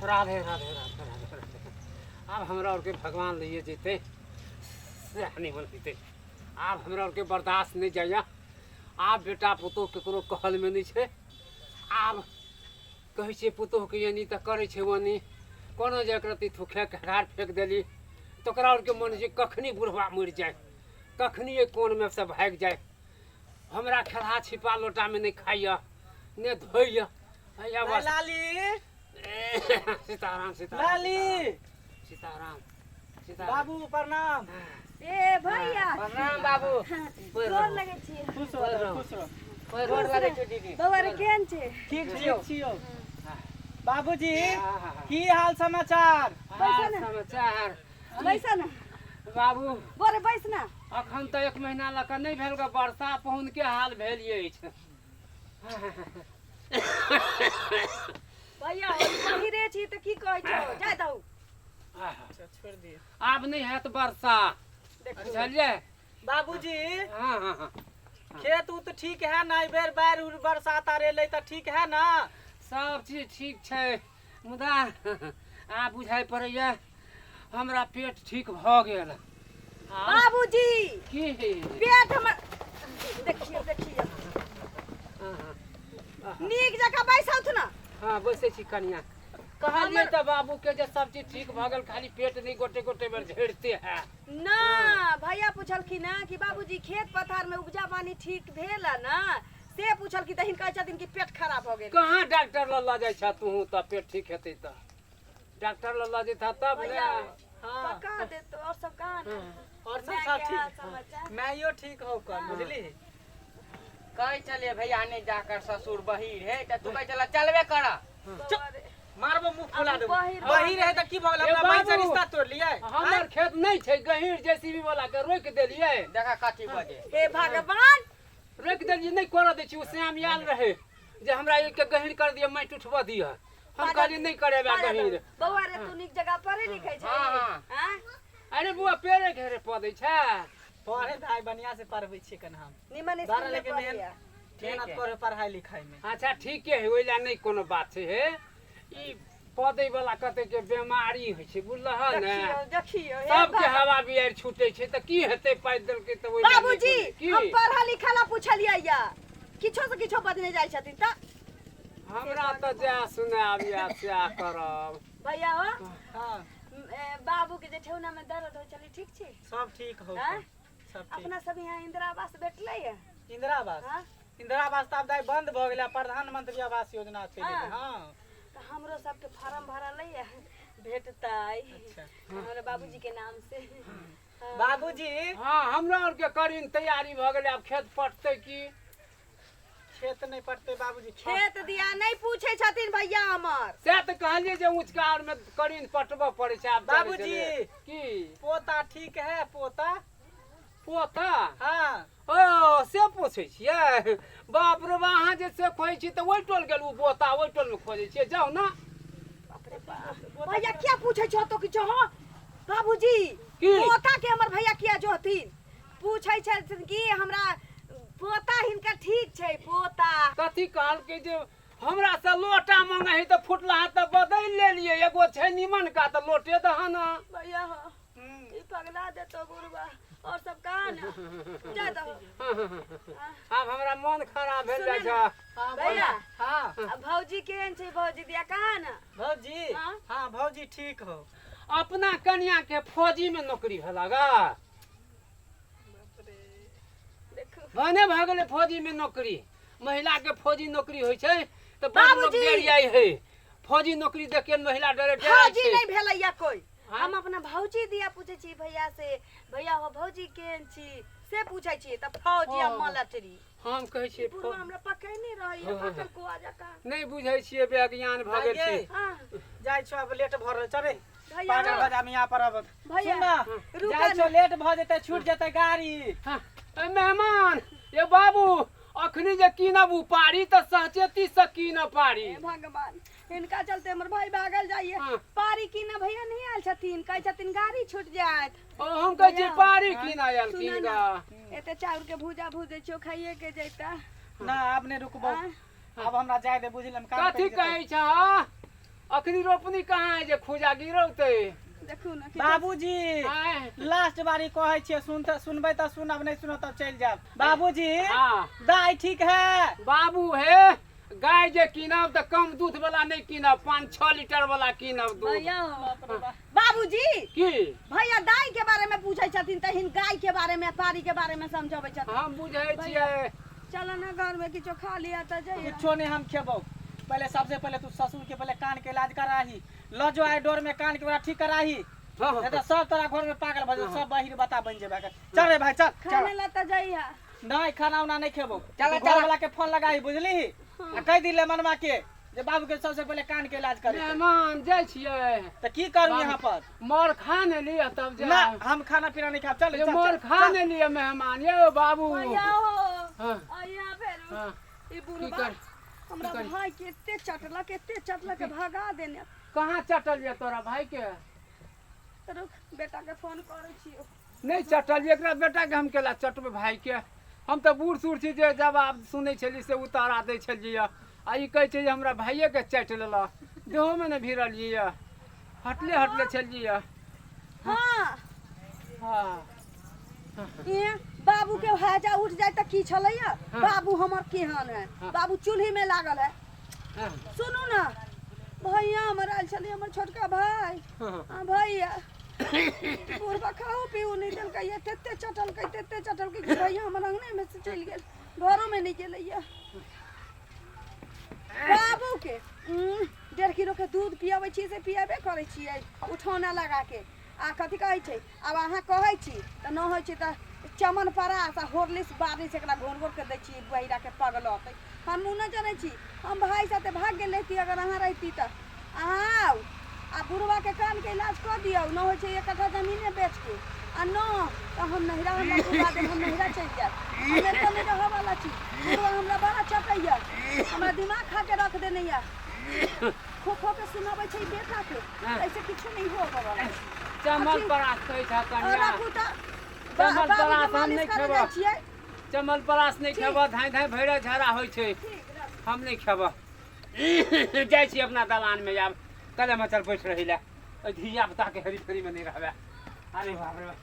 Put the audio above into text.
राधे राधे राधे राधे राधे। आब हमरा आरके भगवान लैए जेतै सएह निमन हेतै। आब हमरा आरके बर्दाश्त नहि जाइए। आब बेटा पुतोहु ककरो कहलमे नहि छै। आब कहै छियै पुतोहुके एनी तऽ करै छै ओनी। कोनो जे एक रत्ती थुखे घार फेंक देली तऽ ओकरा आरके मन छै कखनी बुढ़वा मरि जाय, कखनी एहि कोनमे से भागि जाय। हमरा खेलहा छिपा लोटामे नहि खाइए ने धोइए। हैया बस। लाली सीताराम सीताराम लाली सीताराम सीताराम। बाबू प्रणाम। ए भैया प्रणाम बाबू। गोर लगै छी। खुश रहो खुश रहो। गोर लगै छै दीदी। बौआ रे केहन छै? ठीक छियौ छियौ। बाबूजी की हाल समाचार? हाल समाचार बैस न बाबू। बौआ रे बैस न। अखन तऽ एक महीना लऽ कऽ नहि भेल ग वर्षा, पहुन के हाल भेल अछि। भैया पहिरे छी तऽ की कहै छौ, जाय दहु। अच्छा छोड़ दिए, आब नहि हैत वर्षा, बुझलियै बाबूजी? हाँ हाँ हाँ। खेत उत ठीक है ना? एहि बेर बाढ़ि उड़ बरसात आर एलै तऽ ठीक है ना? सब चीज ठीक छै, मुदा आब बुझाइ पड़ैया हमरा पेट ठीक भऽ गेल। बाबूजी की पेट हमर देखियौ देखियौ नीक जकाँ बैसौथ न। हाँ बैसै छी कनिया। कहलियै तऽ बाबू के जे सब चीज ठीक भऽ गेल, खाली पेट नहि गोटे गोटे बेर झड़िते है ना। भैया पुछलखिन हँ कि बाबूजी खेत पथार में उपजा पानी ठीक भेल है ना, से पुछलखिन तऽ हिनका कहै छथिन कि पेट खराब भऽ गेल। कहाँ डॉक्टर लग लऽ जाइ छह तू? तऽ पेट ठीक हेतै तऽ डॉक्टर लग लऽ जेतह तब ने। भैया हाँ पका देतो। और सब कहाँ ने? और सब माय सब के हाल ठीक, समाचार? माइयो ठीक हो कल, बुझली? कहै छलियै भैया नहि जाकर ससुर बहिर है तऽ तू कहै छला चलबे कर। बौआ रे, मारबो मुंह फुला अब देबो। बहिर बहिर है तऽ की भऽ गेल? ए अपना बहिन से बाबू। रिश्ता तोड़ लियै? हमर खेत नहि छै गहीर, जेसीबी वाला के रोकि देलियै। देखा कथी बजे। हे भगवान, रोकि देलियै, नहि करऽ दै छी। ओ श्याम आयल रहै जे हमरा एक गहीर कर दिअ, माटि उठबऽ दिअ। हम कहलियै नहि करेबै गहीर। बौआ रे तू नीक जगह पढ़े लिखे छै? हाँ, हाँ। हाँ? अरे बुआ पेड़े घेरे पऽ दै छै। पढ़े दाइ बढ़िया से पढ़बै छियै कन हम। निमन बारह स्कूल में लेकिन पढ़िया। मेहनत करे पढ़ाई लिखाई में। अच्छा ठीके है, ओहि लए नहि कोनो बात छै। हे ई पदै वाला कते के बेमारी होइ छै, बुझलह ने? देखियौ देखियौ हे सबके हवा बिहाड़ि छूटै छै तऽ की हेतै? पाइ देलकै तऽ ओहि लए नहि बाबूजी कोनो- हम की पढ़ा लिखा ला पूछलियै या किछो से किछो बजने जाइ छथिन तऽ हमरा तऽ जएह सुनायब या सएह करब। भैया हो। हाँ ए, बाबू के जे ठेहुना में दर्द होइ छलै, ठीक छै? सब ठीक हो हाँ? सब ठीक। अपना सब यहाँ इंदिरा आवास भेटलै या? इंदिरा आवास? हाँ? इंदिरा आवास तऽ आब दाइ बंद भऽ गेलै, प्रधानमंत्री आवास योजना चलि हाँ। एलै। हाँ तऽ हमरो सबके फार्म भरल या, भेटतै? अच्छा। हमरा बाबूजी के नाम से। हाँ। बाबूजी हाँ हमरा आरके करीन तैयारी भऽ गेलै, आब खेत पटतै की? खेत नहि पटतै बाबूजी। खेत दिया नहि पूछै छथिन भैया हमर। सएह तऽ कहलियै जे ऊँचका आरमे करीन पटबऽ पड़ै छै। आब चलै बाबूजी। छलै। की पोता ठीक है? पोता पोता? हाँ। ओ से पूछै छियै? बाप रे बा, अहाँ जे से खोजै छी तऽ ओहि टोल गेल ओ पोता, ओहि टोलमे खोजै छियै, जाउ ने। बाप रे बाप, भैया किया पूछै छौ तो किछो? हँ बाबूजी की? पोता के हमर भैया किया जोहथिन? पूछै छथिन कि हमरा पोता हिनकर ठीक छै पोता? कथी कहलकै जे हमरा से लोटा मंगे है तऽ फुटला तऽ बदलि लेलियै, एगो छै निमन का तऽ लोटे दह ने। भैया हो ई पगला देतो बुढ़वा। और सब कहा ना जा दहो। आब हमरा मन खराब भेल जाइ छै। हाँ, भैया। हाँ आ भौजी केहन छै? भौजी दिया कहा ना? भौजी? हाँ? हाँ भौजी ठीक हो। अपना कनिया के फौजी में नौकरी भेला गा। देखू भने भऽ गेलै फौजी में नौकरी। महिला के फौजी नौकरी होइ छै तऽ बड़ लोक बाबूजी! डरि जाइ है। फौजी नौकरी देख के महिला डरे डराइ फौजी छै। नहि भेलैया कोइ। हाँ? हम अपना भौजी दिया पूछै छी भैया से, भैया हो भौजी केहन छी से पूछै छी तऽ फौजी आ ओ। मलटरी। हम कहै छियै बुढ़वा हमरा पकड़ने रहैया पाकल कुआ जकाँ। नहि बुझै छियै, बेज्ञान भऽ गेल आइये। छी। हाँ जाइ छौ आब लेट भऽ रहल, चले भैया पागल भऽ जाम यहाँ पर अब। भैया, सुन ना, रुका जाइ छौ लेट भऽ जेतै, छूट जेतै गाड़ी। हाँ, ए मेहमान ये बाबू, अखनी जे कीनब उपारी तऽ सहचेती से कीनब पारी। हे भगवान, हिनका चलते हमर भाई भागल जाइए। हाँ। पारी कीना भैया नहीं आयल छथिन, कहै छथिन गाड़ी छूट जायत। ओ हम कहै छी भैया, पारी कीन आयल सुना कीन ना, गा। एते चाउर के भूजा भूजै छियो, खाइए के जैता। ना आब नहि रुकबौ, आँय? आब हमरा जाय दे, बुझल हम काम कथी पड़ि जेतौ। कहै छह? अखनी रोपनी कहाँ है जे खोजा गिरौते? देखू ने बाबूजी, आँय? लास्ट बारी कहै छियै, सुन तऽ सुनबै तऽ सुनब, नहि सुनब तब चलि जायब। बाबूजी, हाँ। दाइ ठीक है? बाबू हे, गाय जे कीनब तऽ कम दूध वाला नहि कीनब, 5-6 लीटर वाला कीनब दूध। भैया, बाबूजी। की? भैया दाइ के बारे में पूछै छथिन तऽ हिन गाय के बारे में, पारी के बारे में समझबै छथिन। हम बुझै छियै। चल ना घर में किछो खा लिया तऽ जइया। कुछो नहीं हम खेबौ। पहले सबसे पहले तू ससुर के पहले कान के इलाज कराही, ल जो आइ डोर में कान के ओकरा ठीक कराही, नहीं तो सब तोरा घर में पागल भऽ जेतौ, सब बहिर बता बनि जेबे। चल रे भाई, चल खाने चल। ला तऽ जइया। नहीं, खाना उना नहीं खेबो। चल, चल। चल। वाला के फोन लगाही, बुझली? आ कह दिले मनवा के जे बाबू के सबसे पहले कान के इलाज करे। मेहमान जाइ छियै। तो की करू यहाँ पर? मर खा ने लिअ तब ना, जा। हम खाना पीना नहीं खाब। चल ये चल, मर चल, खा चल। ने लिअ मेहमान यौ बाबू। भैया हो। हाँ। आइया फेर। हाँ। ई की बुढ़बा कर हमरा की कर? भाई के एते चटलक, एते चटलक, भगा देने। कहाँ चटल ये तोरा भाई के? रुक, बेटा के फोन करै छियो। नहि चटल एकरा बेटा के, हम केला चटबै भाई के? हम तऽ बूढ़ सूढ़ छी जे जवाब सुनै छलियै से उतारा दै छलियै, आ ई कहै छै जे हमरा भाइये के चाटि लेलक। देहोमे ने भिड़लियै, हटले हटले छलियै। हाँ। हाँ। ए बाबू के हैजा उठ जाए तऽ की छलैया? हाँ। बाबू हमर केहन है? हाँ। बाबू चूल्ही में लागल है। हाँ। सुनू ना भैया, हमर आयल छलै हमर छोटका भाई। हाँ। हाँ भैया, बुढ़बा खाओ पीऊ नहीं देलकै, तेते चटलकै, तेते चटलकै कि भैया हमर अंगने में से चलि गेल, घरो में नहीं गेलैया। बाबू के 1.5 किलो के दूध पियाबै छी से पियाबे करै छियै उठौना लगा के। आ कथी कहै छै, आब अहाँ कहै छी तऽ न होइ छै तऽ चमन परास आ होरलिस बारिस एकरा घोर घोर के दै छी, बहिरा के पगलतै। हम ओ नहि जनै छी, हम भाइ साथे भाग गेल रहिती अगर अहाँ रहिती तऽ। अहाँ आउ आ बुढ़वा के कान के इलाज कऽ दियौ, न होइ छै एक कट्ठा जमीने बेच के, आ न तऽ हम नैहरा, हमरा घुमा देब, हम नैहरा चलि जायब। हम एतऽ नहि रहऽवला छी। बुढ़वा हमरा बड़ा चटैया, हमरा दिमाग खा के रख देने यऽ। खो खो के सुनाबै छै बेटा के। हाँ। ऐसे किछु नहीं होबऽ वाला। चमन अथी- परास कहै छह कनिया? राखू तऽ चमन बाबूके परास हम मालिश नहि करऽ खेबऽ। जाइ छियै। चमन परास नहि ठीक। खेबऽ, धाँइ धाँइ भैरा झाड़ा होइ छै। ठीक, राखू। हम नहि खेबऽ, जाइ छी अपना दलानमे। आब कले मचल बैठ रही लए, ओहि धिया पुताके हेरी फेरीमे नहि रहबै। अरे बाप रे बाप।